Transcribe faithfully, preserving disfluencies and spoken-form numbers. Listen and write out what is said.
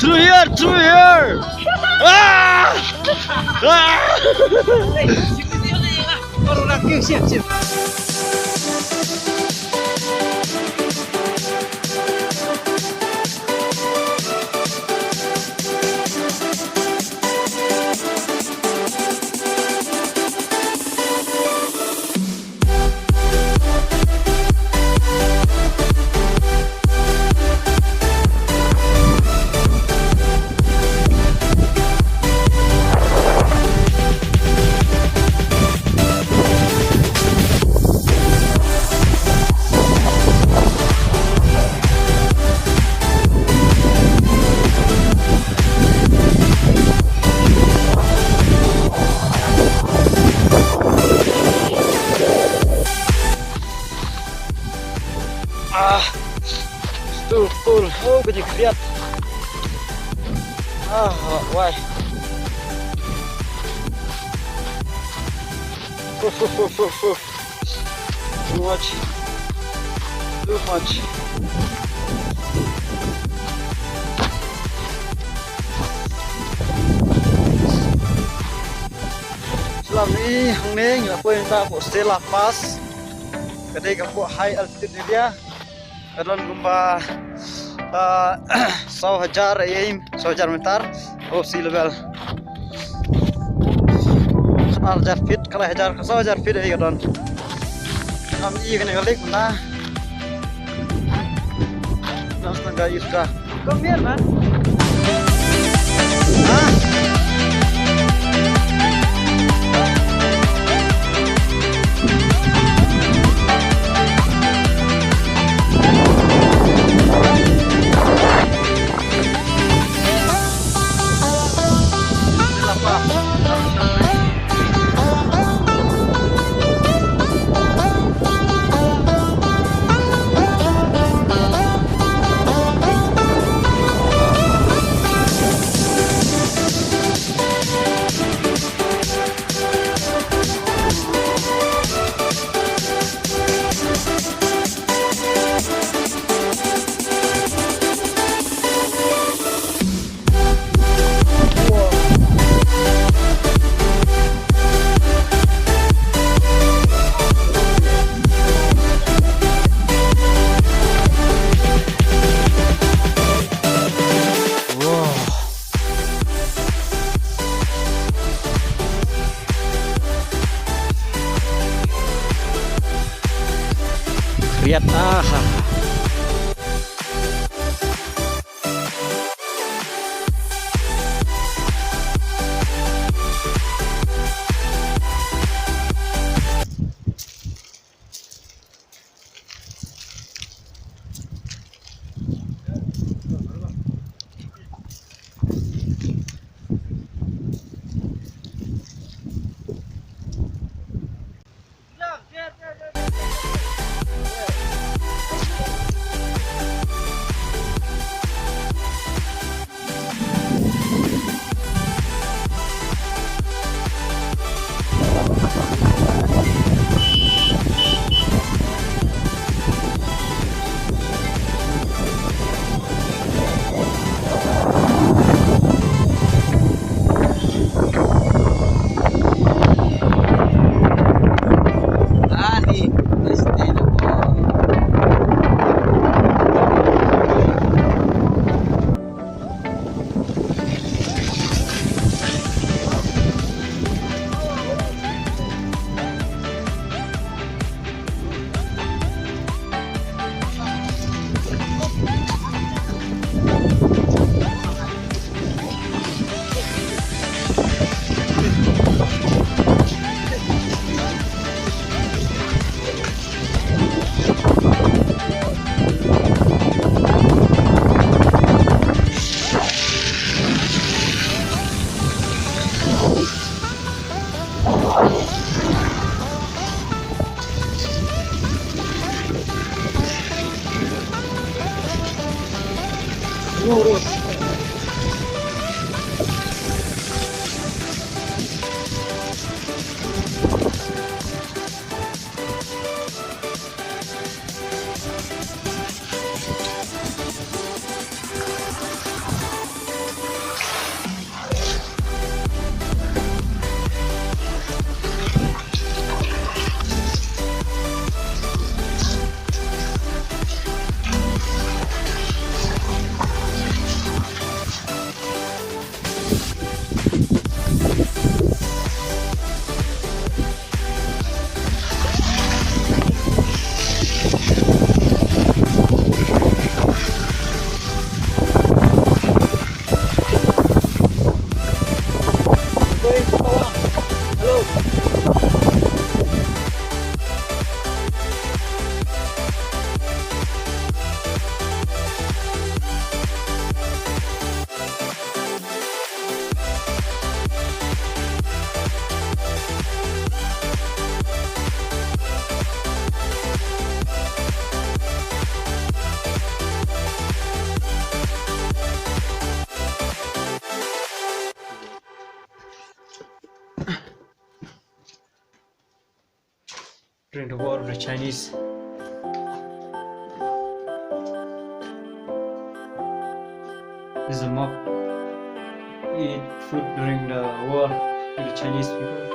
Through here, through here. Ah! Ah! Ah, too cool. Oh, ka jingkhriat. Ah, wai. Uf, uf, uf, uf, uf. Too much. Too much. Shu lam ïa hangne ngi la poi mynta hapoh Stella Pass. Ka dei ka hapoh high altitude area. Ka don kumba, ah, saw hajar, eh, saw hajar meter above sea level. Ar hajar feet, ka lai hajar, ka saw hajar feet, eh, ka don. Am i kane ka lake na. Nas na ga iska. Come here, man. Ah. Khriat, ah. The war of the Chinese. This is a mop. Eat food during the war with the Chinese people.